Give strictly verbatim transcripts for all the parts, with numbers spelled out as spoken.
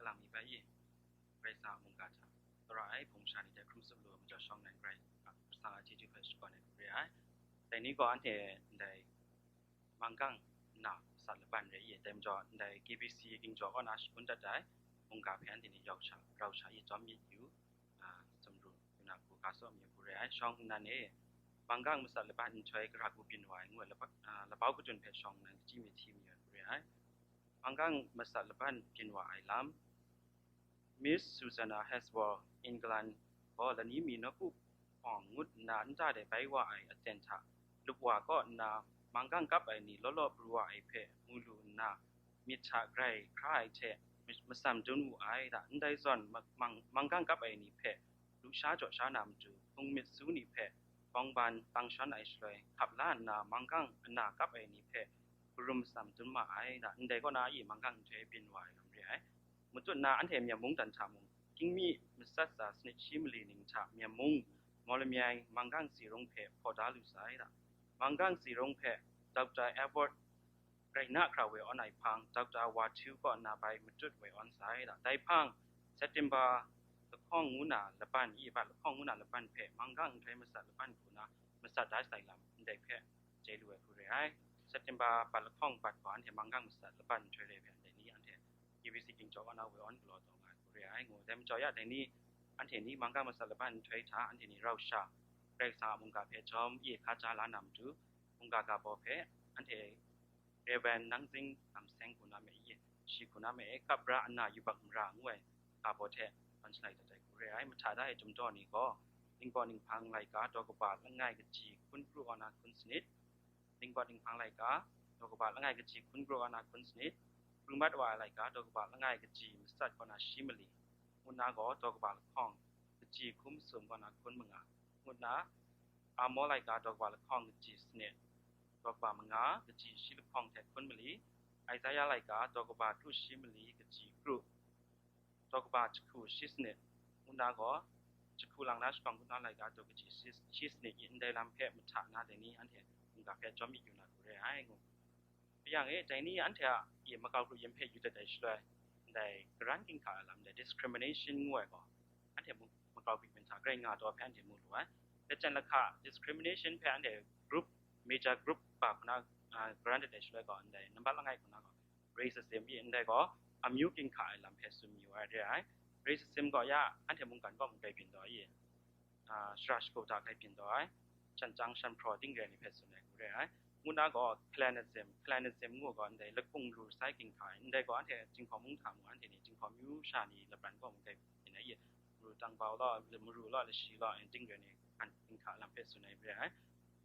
Salang mi bai i, Karai Kasang a mungga hta, tsawra ai hpung sha ni hte hkrum tsup lu ai majaw shawng nnan Karai Kasang a chyeju hpe shakawn ai hku re ai. Dai ni gaw anhte ndai manggang na masat laban re i, dai majaw ndai K B C Ginjaw kaw na shangun dat ai mungga hpe anhte ni rau sha, rau sha i jawm myit yu, a, sumru yu na hku ga saw mi ai hku re ai. Shawng nnan e, manggang masat laban nhtoi gara hku byin wa ai ngu ai laba-, a, labau kadun hpe shawng nnan kachyi mi hti mi ai hku re ai. Manggang masat laban byin wa ai lam. Miss Susanna Haswell, England gaw lani mi nawku hpawng ngut nna nta de bai wa ai aten hta lup wa kaw nna, manggang kap ai ni law law pru wa ai hpe mu lu nna, myit hta grai hkra ai hte mas-, matsam dun wu ai da. Ndai zawn ma-, mang-, manggang kap ai ni hpe lusha jaw sha na matu, hpung myit su ni hpe bawng ban tang shawn ai shaloi, hkap la nna manggang ana kap ai ni hpe karum matsam dun ma ai da. Ndai kaw na a i manggang nhtoi byin wa ai lam re ai. Matut na anhte Myen mungdan hta mung, Tingmi masat tsa sanit shi mali ning hta Myen mung, Mawlamyai manggang tsi rung hpe hpaw da lu sai da. Manggang tsi rung hpe Doctor Edward Grai na hkra woi awn ai hpang, Doctor Wa Htu kaw nna bai matut woi awn sai da. Dai hpang, September lahkawng ngu na laban, i bat lahkawng ngu na laban hpe manggang nhtoi masat laban hku na masat da sai lam ndai hpe chye lu ai hku re ai. September bat lahkawng bat gaw anhte manggang masat laban nhtoi re hpe ndai ni anhte K B C Ginjaw kaw na woi awn galaw taw nga ai hku re ai ngu. Dai majaw ya dai ni, anhte ni manggang masat laban nhtoi hta anhte ni rau sha, Karai Kasang a mungga hpe jawm ye hka ja la na matu, mungga ga baw hpe anhte Reverend Nangzing Namseng hku na me i, shi hku na me e, Kap Ra Ana Yubak Mara ngu ai ga baw hte ban shalai dat ai hku re ai. Mahta da e Chyum Daw ni gaw, Ningbaw Ninghpang laika daw kaba langai kaji hkun kru kaw na hkun sanit, Ningbaw Ninghpang laika daw kaba langai kaji hkun kru kaw na hkun sanit, kru mat wa ai laika daw kaba langai kaji masat kaw na shi mali, ngut na gaw daw kaba lahkawng kaji hkun masum kaw na hkun manga, ngut na Amo laika daw kaba lahkawng kaji sanit, daw kaba manga kaji shi lahkawng hte hkun mali, Isaya laika daw kaba kru shi mali kaji kru, daw kaba jahku shi sanit, ngut na gaw jahku lang na shakawng kru na laika daw kaji shi, shi sanit i ndai lam hpe mahta na dai ni anhte mungga hpe jawm myit yu na hku re ai ngu. Rai yang e, dai ni anhte a i makau kru yin hpe yu dat ai shaloi, ndai karan ginhka ai lam, ndai discrimination ngu ai gaw, anhte mu-, makau kru yin hta grai nga taw hpe anhte mu lu ai. Lachyeng lahka discrimination hpe anhte group, major group ba hku na, ah, karan dat ai shaloi gaw, ndai nambat langai hku na gaw, racism i, ndai gaw amyu ginhka ai lam hpe tsun mayu ai re ai. Racism gaw ya anhte mungkan kaw mung grai byin taw i, ah, shara shagu hta grai byin taw ai, shan chyang shan hpraw ting rai ni hpe tsun ai hku re ai. Ngut na gaw clanism, clanism ngu gaw ndai lakung lu sai ginhka ai, ndai gaw anhte Jinghpaw mung hta mung anhte ni Jinghpaw myu sha ni lapran kaw mung grai byin ai i, maru tangbau law, maru law, lashi law, ting rai ni hkan ginhka lam hpe tsun ai re ai.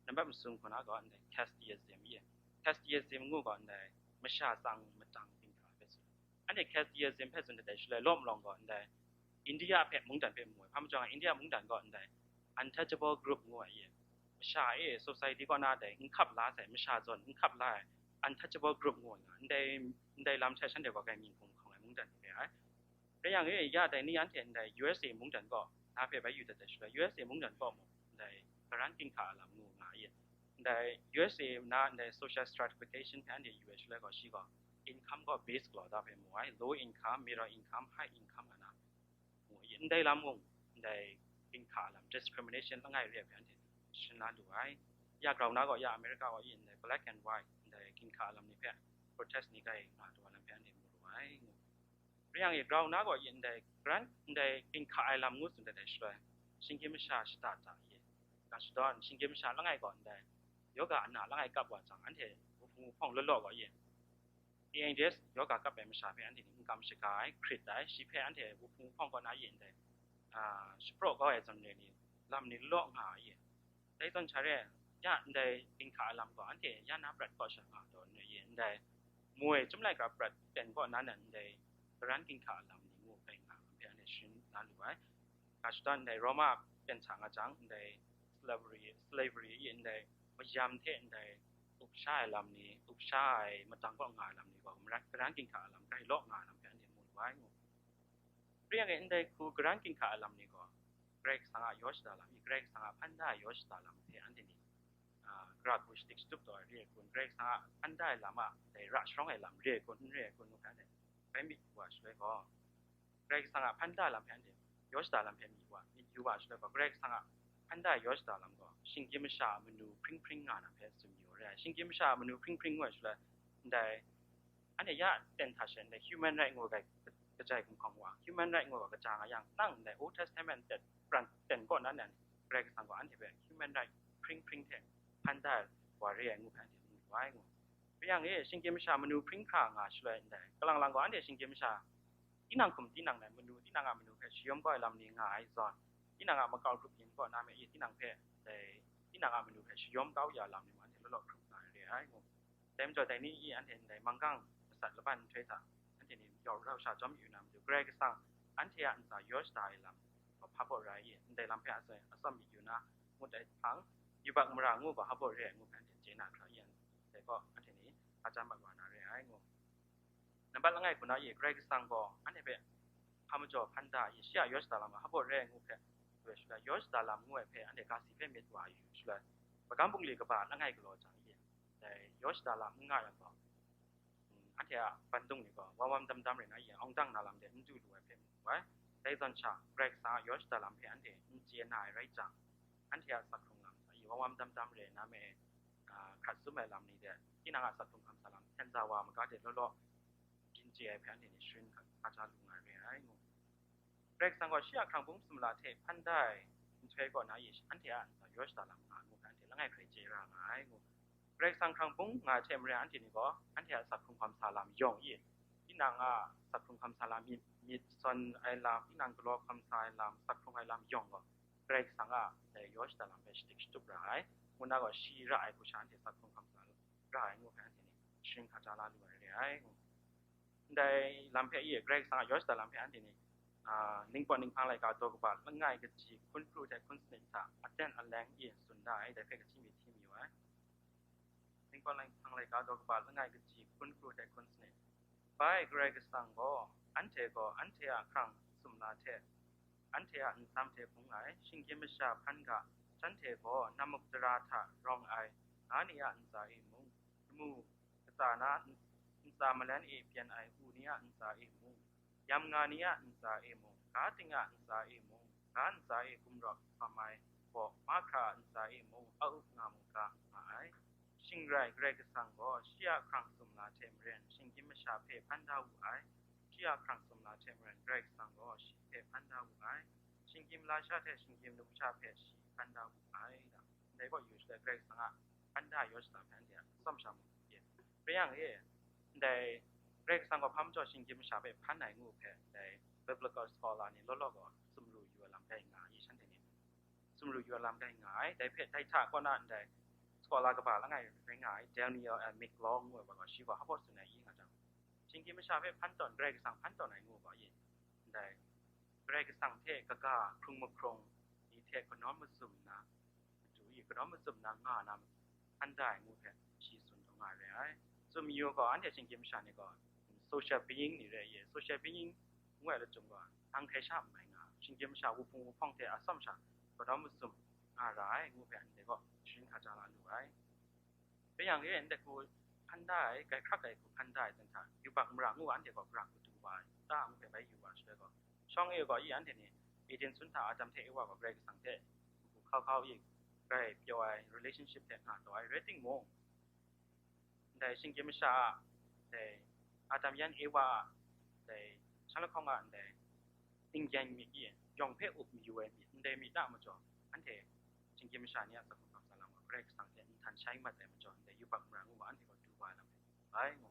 Nambat masum hku na gaw ndai Casteism i, Casteism ngu gaw ndai masha tsang matang ginhka hpe tsun. Anhte Casteism hpe tsun dat ai shaloi law malawng gaw ndai India hpe mungdan hpe mu ai. Hpa majaw nga India mungdan gaw ndai untouchable group ngu ai i, masha e society kaw na dai n hkap la sai, masha zawn n hkap la ai untouchable group ngu ai nga, ndai, ndai lam hte shanhte gaw grai mying hkum hkawng ai mungdan ni re ai. Rai yang e, ya dai ni anhte ndai U S A mungdan gaw na hpe bai yu dat ai shaloi, U S A mungdan gaw mung ndai karan ginhka ai lam ngu nga i, ndai U S A na ndai social stratification hpe anhte yu ai shaloi gaw, shi gaw income gaw base galaw da hpe mu ai, low income, middle income, high income nga na mu ai. Ndai lam mung, ndai ginhka lam, discrimination langai re ai hpe anhte shing la lu ai. Ya grau na gaw, ya America gaw i ndai black and white, ndai ginhka lam ni hpe protest ni grai nga taw ai lam hpe anhte mu lu ai. Rai yang e, grau na gaw i ndai, karan ndai ginhka ai lam ngu tsun dat ai shaloi, shinggyim masha shada da i, ga shadawn, shinggyim masha langai gaw ndai, yoga ana langai kap wa jang, anhte wuhpung wuhpawng law law gaw i, A I D S yoga kap ai masha hpe anhte ni n kam shaga ai, hkrit ai, shi hpe anhte wuhpung wuhpawng kaw na i ndai, ah, shapraw kau ai zawn re ni, lam ni law nga ai. Dai zawn sha re, ya ndai ginhka ai lam gaw anhte ya na prat kaw sha nga taw n re i, ndai moi chyum laika prat ten kaw na nan ndai karan ginhka ai lam ni ngu grai nga lam hpe anhte sharin na lu ai. Ga shadawn ndai Roma ten hta nga jang, ndai slavery, slavery i ndai mayam hte ndai up sha ai lam ni, up sha ai madang kaw nga ai lam ni gaw, maran, karan ginhka ai lam grai law nga ai lam hpe anhte mu lu ai ngu. Rai yang e, ndai hku karan ginhka ai lam ni gaw, Karai Kasang a yaw shada lam i, Karai Kasang a hpan da ai yaw shada lam hte anhte ni, a, gara hku shadik shatup taw ai re ai kun, Karai Kasang a hpan da ai lam a dai ra sharawng ai lam re ai kun, n re ai kun ngu hpe anhte bai myit wa shaloi gaw, Karai Kasang a hpan da lam hpe anhte yaw shada lam hpe myit wa, myit yu wa shaloi gaw, Karai Kasang a hpan da yaw shada lam gaw, shinggyim masha a manu hpring hpring nga na hpe tsun yu re ai. Shinggyim masha a manu hpring hpring ngu ai shaloi, ndai, anhte ya ten hta she ndai human right ngu ai kajai gumhkawng wa, human right ngu ai gaja nga yang, nang ndai Old Testament ten pran ten kaw na nan, Karai Kasang gaw anhte hpe human right hpring hpring hte hpan da ai wa re ai ngu hpe anhte mu yu ai ngu. Rai yang e, shinggyim masha manu hpring hkra nga shaloi ndai, kalang lang gaw anhte shinggyim masha tinang hkum tinang ai manu, tinang a manu hpe shayawm kau ai lam ni nga ai zawn, tinang a makau grup yin kaw na me e, tinang hpe dai, tinang a manu hpe shayawm kau ya lam ni mung anhte law law hkrup nga ai re ai ngu. Dai majaw, dai ni e anhte ndai manggang masat laban nhtoi hta, anhte ni yau rau sha jawm yu na matu, Karai Kasang anhte a ntsa yaw shada ai lam gaw hpa baw rai i, ndai lam hpe atsawm myit yu na, ngut ai hpang, yubak mara ngu gaw hpa baw re ai ngu hpe anhte chye na hkra i, dai gaw anhte ni hpa jan mat wa na re ai ngu. Nambat langai hku na e, Karai Kasang gaw anhte hpe hpa majaw hpan da i, shi a yaw shada lam gaw hpa baw re ai ngu hpe, shaloi yaw shada lam ngu ai hpe anhte ga si hpe myit wa yu shaloi, magam bungli kaba langai galaw jang e, dai yaw shada lam n nga yang gaw, mm, anhte a bandung ni gaw wam wam dam dam rai na, yin awng dang na lam de n du lu ai hpe mu ai. Dai zawn sha, Karai Kasang a yaw shada lam hpe anhte n chye na ai rai jang, anhte a sak hkrung lam sa i wam wam dam dam rai na me, a, hkrat sum ai lam ni de, tinang a sak hkrung hkam sa lam hten za wa maga de law law byin chye ai hpe anhte ni sharin hka hka ja lu nga re ai ngu. Karai Kasang gaw shi a hkrang bung sumla hte hpan da ai nhtoi kaw na e, anhte a ntsa yaw shada lam nga ngu hpe anhte langai hkrai chye ra nga ai ngu. Karai Kasang hkrang bung nga ai hte maren anhte ni gaw anhte a sak hkrung hkam sa lam yawng i, tinang a sak hkrung hkam sa lam myit, myit sawn ai lam, tinang galaw hkam sa ai lam, sak hkrung ai lam yawng gaw, Karai Kasang a dai yaw shada lam hpe shadik shatup ra ai, ngu na gaw shi ra ai hku sha anhte sak hkrung hkam sa ra ai ngu hpe anhte ni sharin hka ja la lu ai re ai ngu. Ndai lam hpe i, Karai Kasang a yaw shada lam hpe anhte ni, a, Ningpawt Ninghpang laika daw kaba langai kaji hkun kru hte hkun sanit hta aten aleng e tsun da ai, dai hpe kaji myit hti mayu ai. Ningpawt Ninghpang laika daw kaba langai kaji hkun kru hte hkun sanit. Bai Karai Kasang gaw, anhte gaw anhte a hkrang sumla hte, anhte a nsam hte hpung ai, shinggyim masha hpan ga, shanhte gaw nammuk tara hta rawng ai nga ni a ntsa e mung, lamu katsa na ntsa malen e byen ai u ni a ntsa e mung, yam nga ni a ntsa e mung, ga ting a ntsa e mung, ga ntsa e gumrawp hkam ai gaw mahkra a ntsa e mung a up nga mu ga, nga ai. Shing rai, Karai Kasang gaw shi a hkrang sumla hte maren shinggyim masha hpe hpan da wu ai. Shi a hkrang sumla hte maren Karai Kasang gaw shi hpe hpan da wu ai. Shinggyim lasha hte shinggyim numsha hpe shi hpan da wu ai. Ndai gaw yu shaloi Karai Kasang a hpan da yaw shada hpe anhte a atsawm sha mu ye. Rai yang e, ndai Karai Kasang gaw hpa majaw shinggyim masha hpe hpan ai ngu hpe, ndai biblical scholar ni law law gaw sumru yu ai lam rai nga ai, shanhte ni sumru yu ai lam rai nga ai. Dai hpe, dai hta kaw na ndai scholar kaba langai rai nga ai, Daniel and Micklon ngu ai wa gaw, shi gaw hpa baw tsun ai i nga jang, shinggyim masha hpe hpan tawn, Karai Kasang hpan tawn ai ngu gaw, i ndai Karai Kasang hte kaga hkrung mahkrung ni hte kanawn mazum nna, matu i kanawn mazum nna nga na matu, hpan da ai ngu hpe shi tsun taw nga ai re ai. Tsun mayu gaw, anhte shinggyim masha ni gaw social being ni re ai, social being ngu ai lachyum gaw, ahkang hkrai sha n mai nga, shinggyim masha wuhpung wuhpawng hte atsawm sha kanawn mazum nga ra ai ngu hpe ndai gaw sharin hka ja la lu ai. Rai yang e, ndai hku hpan da ai, grai hkrak ai hku hpan da ai zawn hta, yubak mara ngu anhte gaw gara hku du wa ai ta ngu hpe bai yu wa shaloi gaw, shawng e gaw i anhte ni Eden sun hta Adam hte Ewa gaw Karai Kasang hte hku hkau hkau i, grai pyaw ai relationship hte nga taw ai rai timung, ndai shinggyim masha a, ndai Adam yan Ewa a, ndai shan lahkawng a ndai tinggyeng myit e, yawng hpe up mayu ai myit, ndai myit a majaw, anhte shinggyim masha ni a sak hkrung hkam sa lam gaw Karai Kasang hte nhtan shai mat ai majaw, ndai yubak mara ngu gaw anhte gaw du wa ai lam hpe du ai ngu.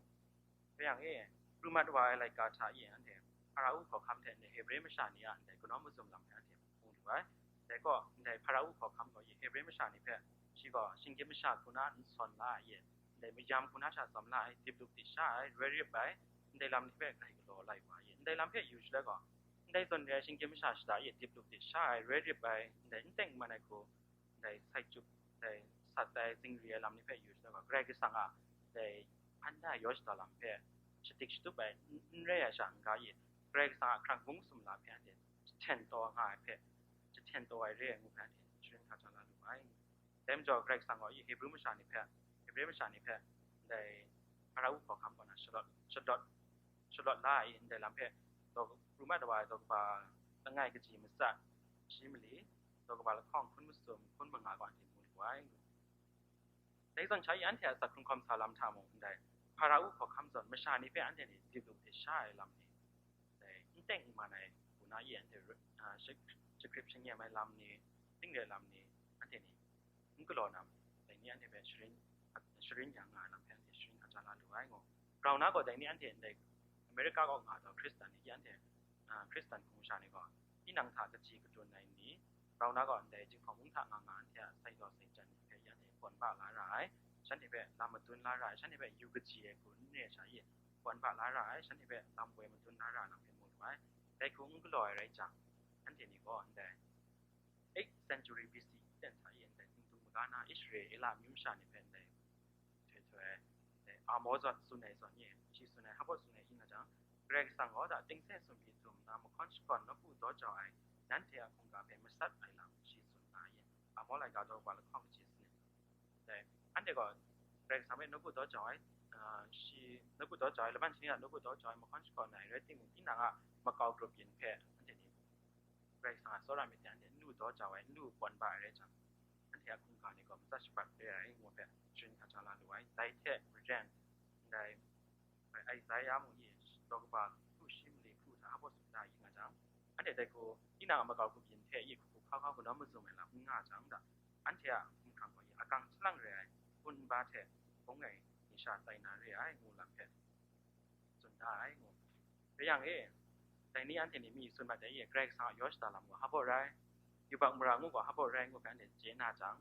Rai yang e, pru mat wa ai laika hta e anhte Hpara-u hkawhkam hte ndai Hebre masha ni a ndai kanawn mazum lam hpe anhte hpung lu ai. Dai gaw, ndai Hpara-u hkawhkam gaw i Hebre masha ni hpe, shi gaw shinggyim masha hku na n sawn la ai, ndai mayam hku na sha tsawm la ai, dip lup dip sha ai, roi rip ai, ndai lam ni hpe grai galaw lai wa ai. Ndai lam hpe yu shaloi gaw, ndai zawn re ai shinggyim masha shada e dip lup dip sha ai, roi rip ai, ndai n teng n man ai hku, ndai sai chyup, ndai sat ai, zingri ai lam ni hpe yu shaloi gaw, Karai Kasang a ndai hpan da ai yaw shada lam hpe shadik shatup ai, n, n rai ai sha n-ga i, Karai Kasang a hkrang bung sumla hpe anhte jahten taw nga ai hpe, jahten taw ai re ai ngu hpe anhte sharin hka ja la lu ai. Dai majaw, Karai Kasang gaw i Hebre masha ni hpe, Hebre masha ni hpe ndai Hpara-u hkawhkam kaw na shalawt, shalawt, shalawt la ai ndai lam hpe, daw, pru mat wa ai daw kaba langai kaji matsat, shi mali, daw kaba lahkawng hkun masum, hkun manga gaw anhte mu lu ai. Dai zawn sha i anhte a asak hkrung hkawm sa lam hta mung ndai, Hparao hkawhkam zawn masha ni hpe anhte ni dip lu hte sha ai lam ni, dai n teng n man ai hku na i anhte, ah, shak-, shakrit shangem ai lam ni, ting re lam ni, anhte ni n galaw na, dai ni anhte hpe sharin, sharin yang nga ai lam hpe anhte sharin hkaja la lu ai ngu. Grau na gaw dai ni anhte ndai America kaw nga ai Hkristan ni i anhte, ah, Hkristan hpung masha ni gaw, tinang hta kaji kadun ai ni, grau na gaw ndai Jinghpaw mung hta nga nga anhte a sai daw sai jan ni hpe i anhte kawn ba la ra ai, shanhte hpe lam madun la ra ai, shanhte hpe yu kaji ai hku n re sha i, kawn ba la ra ai, shanhte hpe lam woi madun la ra ai lam hpe mu lu ai. Dai hku n galaw ai rai jang, anhte ni gaw ndai eighth century B C E ten hta i ndai htingtung maga na Israela amyu masha ni hpe ndai htoi htoi ai, ndai Amos zawn tsun ai zawn ni, shi tsun ai, hpa tsun ai i nga jang, Karai Kasang gaw da ting se sumhpyi sum na mahkawn shakawn nawku daw jau ai, nanhte a hkungga hpe masat ai lam shi tsun nga ai. Amos laika daw kaba lahkawng kaji sanit. Dai, anhte gaw Karai Kasang hpe nawku daw jau ai, ah, shi nawku daw jau ai, laban shani a nawku daw jau ai mahkawn shakawn ai rai timung, tinang a makau grup yin hpe anhte ni Karai Kasang a tsawra myit hte anhte n lu daw jau ai, n lu kawn ba ai rai jang, anhte a hkungga ni gaw matsat shabat re ai ngu hpe sharin hkaja la lu ai. Dai hte maren, ndai Isaiah mung i daw kaba hku shi mali hku hta hpa tsun da i nga jang, anhte dai hku tinang a makau grup yin hte i hku hku hkau hkau kanawn mazum ai lam n nga jang da, anhte a hkumhkrang gaw i akang chyalang re ai, gun ba hte bung ai ni sha tai na re ai ngu lam hpe tsun da ai ngu. Rai yang e, dai ni anhte ni mi tsun mat ai e, Karai Kasang a yaw shada lam gaw hpa baw rai, yubak mara ngu gaw hpa baw rai ngu hpe anhte chye na jang,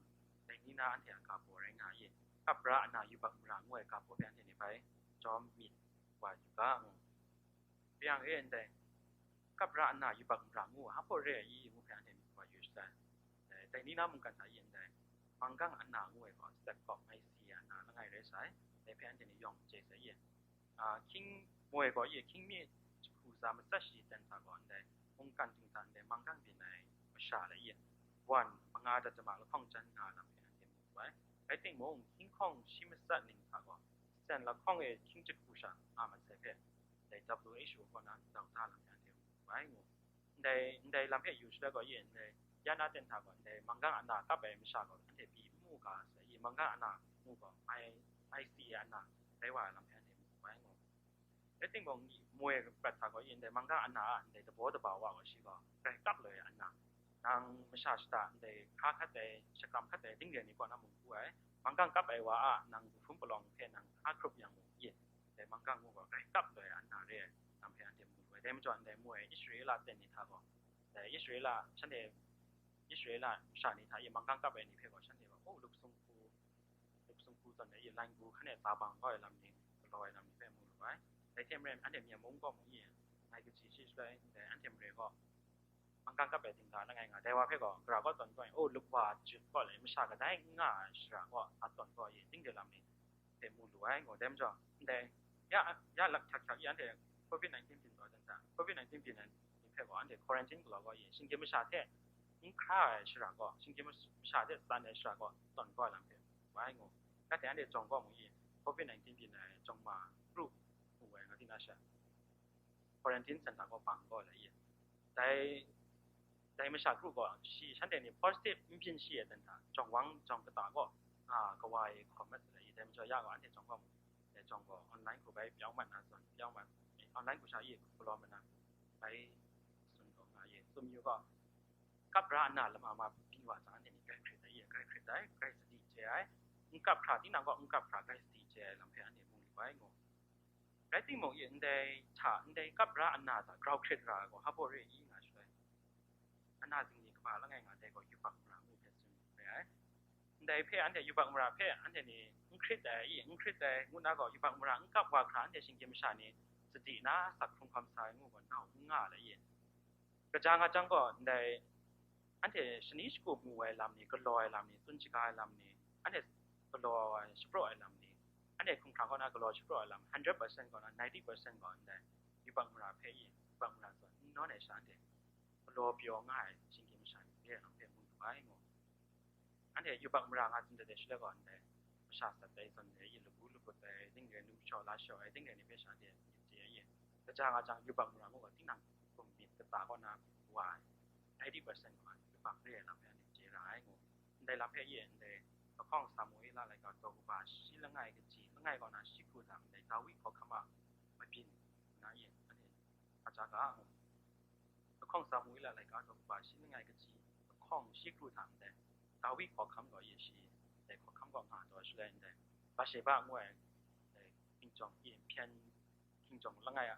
dai ni na anhte a ga baw rai nga i, kap ra ana yubak mara ngu ai ga baw hpe anhte ni bai jawm myit wa yu ga ngu. Rai yang e, ndai kap ra ana yubak mara ngu hpa baw re ai i ngu hpe anhte myit wa yu shatai. Dai, dai ni na mungkan hta i ndai manggang ana ngu ai gaw, Jacob Maisi ana langai rai sai, dai hpe anhte ni yawng chye sai i, ah, hkying moi gaw i hkying mi jahku za matsat shi ten hta gaw ndai mungkan ting hta ndai manggang byin ai masha lai i, wan manga dat jama lahkawng jan nga lam hpe anhte mu lu ai. Rai timung, hkying hkawng shi matsat ning hta gaw, sen lahkawng e hkying jahku sha nga mat sai hpe, ndai W H O kaw na dau da lam hpe anhte mu lu ai ngu. Ndai, ndai lam hpe yu shaloi gaw, i ndai ya na ten hta gaw, ndai manggang ana kap ai masha gaw, anhte pyi n mu ga sai, i manggang ana ngu gaw, I, I C A ana rai wa ai lam hpe anhte mu lu ai ngu. Rai timung, moi prat hta gaw, i ndai manggang ana a ndai dabaw daba wa gaw, shi gaw grai kap loi ai ana, nang masha shada ndai hkra hkat ai, shakram hkat ai, dingre ni kaw na mung hku ai, manggang kap ai wa a nang hkum palawng hpe nang hkra hkrup yang mung, i ndai manggang ngu gaw grai kap loi ai ana re ai lam hpe anhte mu lu ai. Dai majaw, ndai moi Israela ten ni hta gaw, dai Israela, shanhte Israela masha ni hta i manggang kap ai ni hpe gaw, shanhte gaw, o, lup sumhku, lup sumhku zawn ai i, lain gu hkan e tsa bang kau ai lam ni, galaw ai lam ni hpe mu lu ai. Dai hte maren, anhte Myen mung kaw mung i, ngai kaji shi shaloi, ndai anhte mare gaw, manggang kap ai dingla langai nga, dai wa hpe gaw, gara kaw tawn kau ai, o, lup wa jut kau ai masha kadai n nga ai shara kaw, a tawn kau ai, dingde lam ni hpe mu lu ai, ngu dai majaw, ndai, ya, ya lak hkyak hkyak i anhte covid nineteen byin taw dan hta, covid nineteen byin ai ni hpe gaw anhte quarantine galaw gaw i, shinggyim masha hte n hkra ai shara gaw, shinggyim masha hte tsan ai shara gaw, tawn kau ai lam hpe mu ai, ngu. Nanhte anhte jawng kaw mung i, covid nineteen byin ai jawng ma kru mu ai nga di na sha, quarantine center gaw bang kau ai la i, dai, dai masha kru gaw, shi shanhte ni positive n byin shi ai dan hta, jawng wang jawng kata gaw, a, kawa e hkawm mat sai i, dai majaw ya gaw, anhte jawng gaw, dai jawng gaw, online hku bai pyawng mat na zawn, pyawng mat, online hku sha i hku galaw mat na, bai tsun gaw nga i, tsun yu gaw, kap ra nna lama ma pyi wa jang, anhte ni grai hkrit ai i, grai hkrit ai, grai sadi chye ai, n kap hkra, tinang gaw n kap hkra, grai sadi chye ai lam hpe anhte mu lu ai, ngu. Rai timung, i ndai hta, ndai kap ra ana hta grau hkrit ra ai gaw, hpa baw re i nga shaloi, ana zingni kaba langai nga dai gaw, yubak mara ngu hpe tsun re ai. Ndai hpe anhte yubak mara hpe anhte ni n hkrit ai i, n hkrit ai ngu na gaw, yubak mara n kap wa hkra anhte shinggyim masha ni sadi na asak hkrung hkawm sa ai ngu gaw, nau n nga ai i. Kaja nga jang gaw, ndai anhte shani shagu mu ai lam ni, galaw ai lam ni, tsun shaga ai lam ni, anhte galaw ai, shapraw ai lam ni, anhte hkumhkrang kaw na galaw shapraw ai lam, hundred percent kaw na ninety percent gaw ndai yubak mara hpe i, yubak mara zawn n nawn ai sha anhte galaw pyaw nga ai shinggyim masha ni re ai lam hpe mu lu ai, ngu. Anhte yubak mara nga tsun dat ai shaloi gaw, ndai masha sat ai zawn ai i, lagu lagut ai, dingre nu shaw la shaw ai, dingre ni hpe sha anhte myit chye ai i, kaja nga jang yubak mara ngu gaw, tinang hkum myit kata kaw na wa ai, ninety percent wa yubak re ai lam hpe anhte chye ra ai ngu. Ndai lam hpe ye ndai lahkawng Samuela laika daw kaba shi langai kaji langai kaw na shi hku hta ndai Dawi hkawhkam a mabyin na ye anhte hkaja ga ngu. Lahkawng Samuela laika daw kaba shi langai kaji lahkawng shi hku hta ndai Dawi hkawhkam gaw ye shi ndai hkawhkam gaw nga taw shaloi ndai Basheba ngu ai ndai hkingjawng ye hpyen hkingjawng langai a,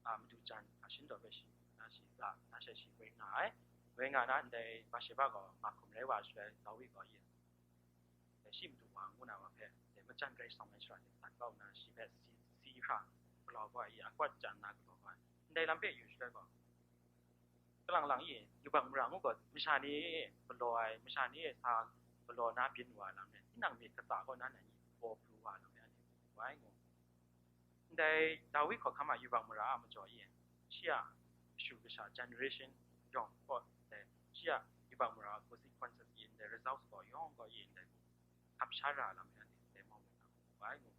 a, madu jan a shin taw hpe shi, na shi, a, na she shi woi nga ai. Woi nga na ndai Basheba gaw ma hkum rai wa shaloi Dawi gaw ye, dai shi madu wa ngu na wa hpe, dai majan rai shawng ai shara de dat kau nna, shi hpe si, si hkra galaw kau ai, a kawat jan nna galaw kau ai. Ndai lam hpe yu shaloi gaw, kalang lang e, yubak mara ngu gaw, masha ni e galaw ai, masha ni e sa galaw na byin wa ai lam rai, tinang myit kata kaw na nang ni baw pru wa ai lam rai, anhte mu ai ngu. Ndai Dawi hkawhkam a yubak mara a majaw e, shi a kashu kasha generation yawng kaw ndai, shi a yubak mara a consequences e ndai results gaw yawng gaw e ndai hku hkap sha ra lam e anhte ndai mau mi nga mu ai ngu.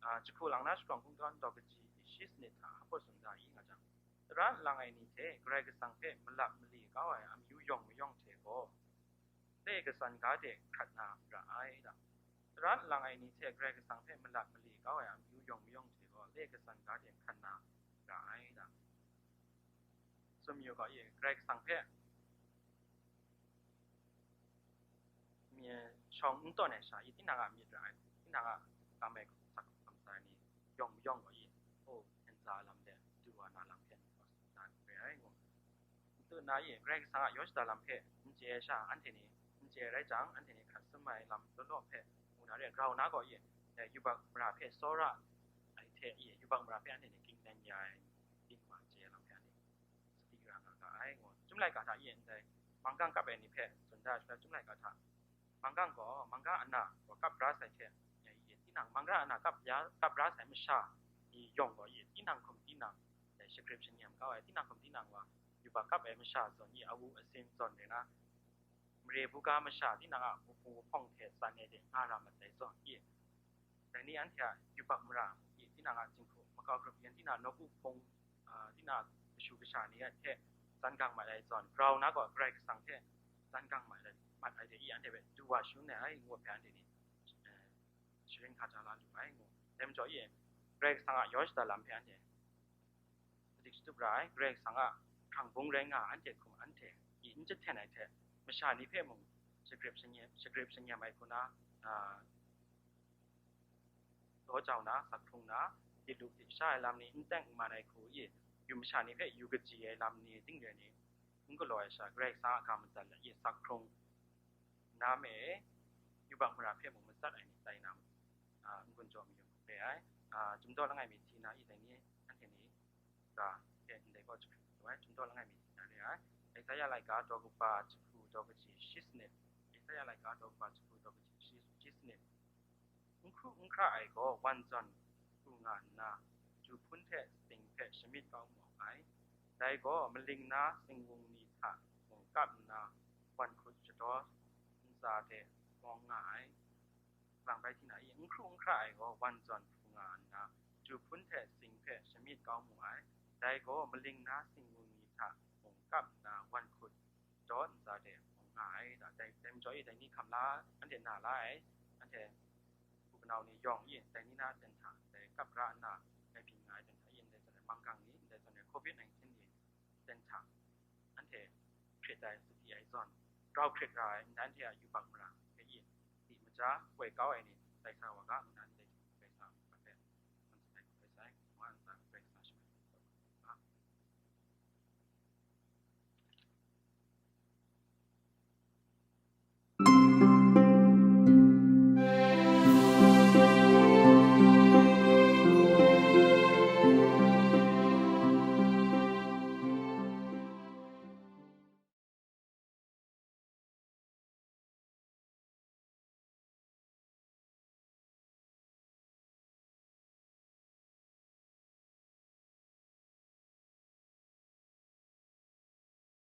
A, jahku lang na shakrawng kungdawn daw kaji shi sanit hta hpa tsun da i nga jang, tara nlang ai ni hte Karai Kasang hpe malap mali kau ai amyu yawng mayawng hte gaw, le katsan ga de hkrat na ra ai da. Tara nlang ai ni hte Karai Kasang hpe malap mali kau ai amyu yawng mayawng hte gaw, le katsan ga de hkrat na ra ai da. Tsun mayu gaw, ye, Karai Kasang hpe mye shawng n tawn ai sha, i tinang a myit ra ai hku, tinang a kam ai hku, sak hku kamsa ai ni yawng mayawng gaw, i, o, hten za lam de du wa na lam hpe n gaw tsun dan re ai ngu. N tu na, i, Karai Kasang a yaw shada lam hpe n chye ai sha, anhte ni n chye ai rai jang, anhte ni hkrat sum ai lam law law hpe mu na re, grau na gaw, i, dai yubak mara hpe tsawra ai hte, i, yubak mara hpe anhte ni ging dan ya ai, byin wa chye ai lam hpe anhte sadi ra nga ga ai ngu. Chyum laika hta e ndai manggang kap ai ni hpe tsun da ai shaloi, chyum laika hta manggang gaw, manggang ana gaw kap bra sai hte, e, tinang manggang ana kap ya, kap bra sai masha ni yawng gaw, e, tinang hkum tinang, e, shagrip shanyam kau ai, tinang hkum tinang wa, yubak kap ai masha zawn, e, awu asin zawn rai na, mare buga masha tinang a wuhpung wuhpawng hte tsan ai de nga ra mat ai zawn, e, dai ni anhte a yubak mara, e, tinang a jinghku makau grup yan, tinang a nawku hpung, a, tinang a kashu kasha ni a hte tsan gang mat ai zawn, grau na gaw Karai Kasang hte tsan gang mat ai, mat ai de, i anhte hpe du wa shangun ai ngu hpe anhte ni, e, sharin hkaja la lu ai ngu. Dai majaw, e, Karai Kasang a yaw shada lam hpe anhte sadik shatup ra ai, Karai Kasang a hkrang bung rai nga anhte hkum anhte i n jahten ai hte, masha ni hpe mung shagrip shanyam, shagrip shanyam ai hku na, a, daw jau na, sak hkrung na, di lu di sha ai lam ni n teng n man ai hku i, yu masha ni hpe yu kaji ai lam ni ting re ni, n galaw ai sha, Karai Kasang a ga matsat la i sak hkrung na me, yubak mara hpe mung matsat ai ni tai na, a, n gun jaw mayu re ai, a, Chyum daw langai mi hti na i dai ni, anhte ni ga hte ndai gaw jahkring lu ai, Chyum daw langai mi hti na re ai. Isaya laika daw kaba jahku daw kaji shi sanit, Isaya laika daw kaba jahku daw kaji shi, shi sanit. N hkru n hkra ai gaw wan zawn pru nga nna, ju hpun hte sing hpe shamyit kau mu ai. Dai gaw maling na singwung ni hta mung kap nna, wan hkut shadaw ntsa de mawng nga ai. Lang bai hti na i, n hkru n hkra ai gaw wan zawn pru nga nna, ju hpun hte sing hpe shamyit kau mu ai. Dai gaw maling na singwung ni hta mung kap nna, wan hkut daw ntsa de mawng nga ai. Da, dai, dai majaw i, dai ni hkam la, anhte na la ai, anhte hku kanau ni yawng i, dai ni na ten hta, dai kap ra nna, dai byin nga ai ten hta i, ndai zawn ai manggang ni, ndai zawn ai covid nineteen ni ten hta, anhte hkrit ai, sadi ai zawn, grau hkrit ra ai, ndai anhte a yubak mara hpe i, di maja, koi kau ai ni, tai sa wa ga, nna ni,